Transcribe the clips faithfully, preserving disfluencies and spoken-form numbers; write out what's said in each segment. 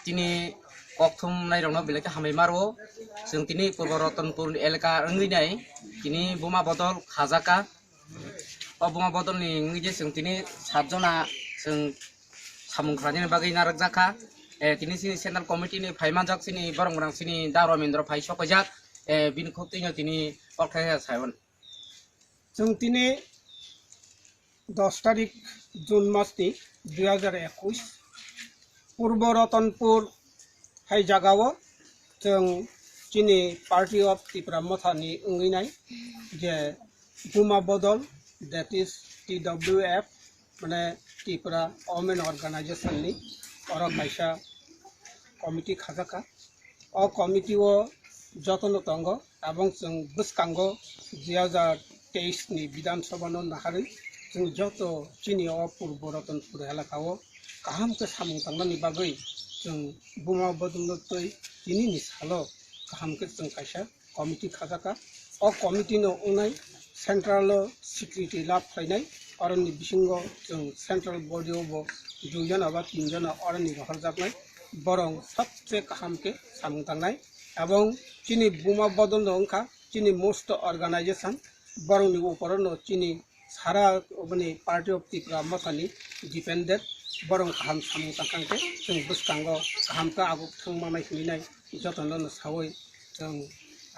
tini kokthum nairokno belai khe hambai maro. Chwng tini Purbo Ratanpur elaka wngwi nai tini buma bodol khajaka. O buma bodolni wngwi je chwng tini sat jona chwng samung khlainani bagwi narwkjak kha. Eh, tini chini central committee ni phai manjak chini borok rang chini Da Ramendra phai sokoijak. Eh, bini khuk twino tini kokthai sai mano. Chwng tini dos tarik June mas ni dui hajar ekwis, Purbo Ratanpur hai jagao chwng chini Party of Tipra Motha ni wngwi nai je buma bodol, that is T W F, mane Tipra Women Organization ni oro kaisa committee khajaka. O committee o jotono tongo, abong chwng bwskango dui hajar teis ni Bidhan Sabha no naharwi chwng joto chini o Purbo Ratanpur elaka o kaham khe samung tangnani bagwi chwng buma bodolno twi tini ni salo kaham khe chwng kaisa committee khajaka. O committee no wngnai central o secretary lab khlainai, oroni bisingo chwng central body o bo dui jona ba tin jona oroni rohorjaknai, borong sabse kaham khe samung tangnai. Abong chini buma bodol no wngkha chini most organization, borongni uporo no chini sara oboni Party of Tipra Motha ni dependent, borong kaham samung tangkang khe chwng bwskango kaham khe aguk thang manai hinwi nai jotono no sawi chwng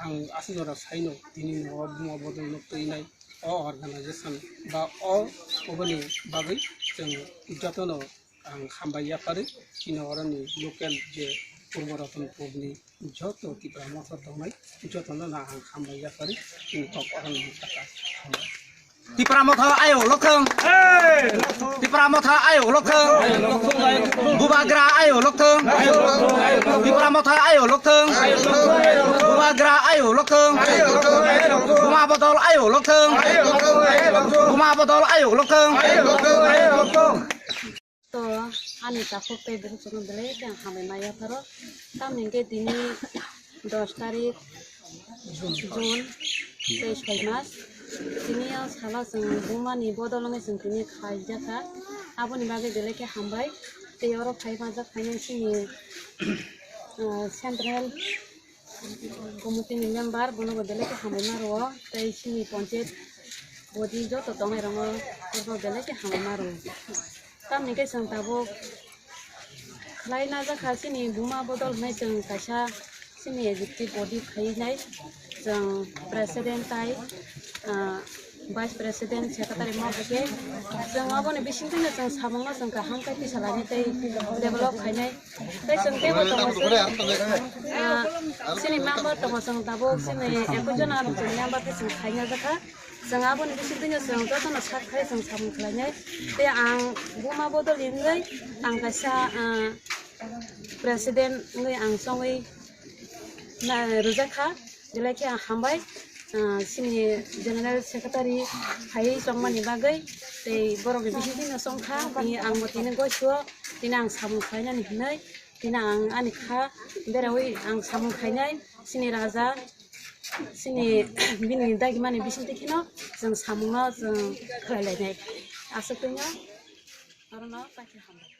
ang aswk jora saino tini no o buma bodol no twinai o organization ba o oboni bagwi chwng jotono ang hambai yaphari chini oroni local je Purbo Ratanpur ni joto Tipra Motha tongnai jotono no ang hambai yaphari chini kok oroni taka hambai. Tipra Motha ayo lokthong. Tipra Motha ayo lokthong. Bubagra ayo lokthong. Tipra Motha ayo lokthong. Bubagra ayo lokthong. Buma bodol ayo lokthong. Buma bodol ayo lokthong. To ani takhuk tei bukhuk chwngno belai khe ang hambai ma yapharo. Tamni hwnkhe tini dos tarik June, tei soi mas. Tini o salo chwng bumani bodol wngwi chwng tini khaijak kha. Aboni bagwi belai khe hambai. Tei oro phai manjak phainai chini, ah, central committee ni member, bono bo belai khe hambai ma rwo. Tei chini panchayat body joto tongnai rokno belai khe hambai ma rwo. Tamni khe chwng tabuk khlai najak kha chini buma bodol hwnwi chwng kaisa chini executive body khainai chwng president tai, ah, vice president, secretary ma hai khe chwng aboni bisingtwi no chwng samungno chwng kaham khe tisa lainai tei develop khainai. Tei chwng teibo tongo chwng, ah, chini member tongo chwng tabuk chini ekwis jona chwng member khe chwng khaina jakha. Chwng aboni bisingtwi no chwng jotono sak khai chwng samung khlainai. Tei ang buma bodol ni wngwi ang kaisa, ah, president wngwi ang chongwi na rwjak kha. Belai khe ang hambai, ah, chini general secretary phaiwi chongmani bagwi. Tei borokni bisingtwi no chongkha, tini ang bo tini gosuo, tini ang samung khlainani hinwi, tini ang ani kha berawi ang samung khainai, chini raja, chini bini dagimani bisingtwi kheno chwng samungno chwng khlai lainai. Aswk twi no, orono ta khe hambai.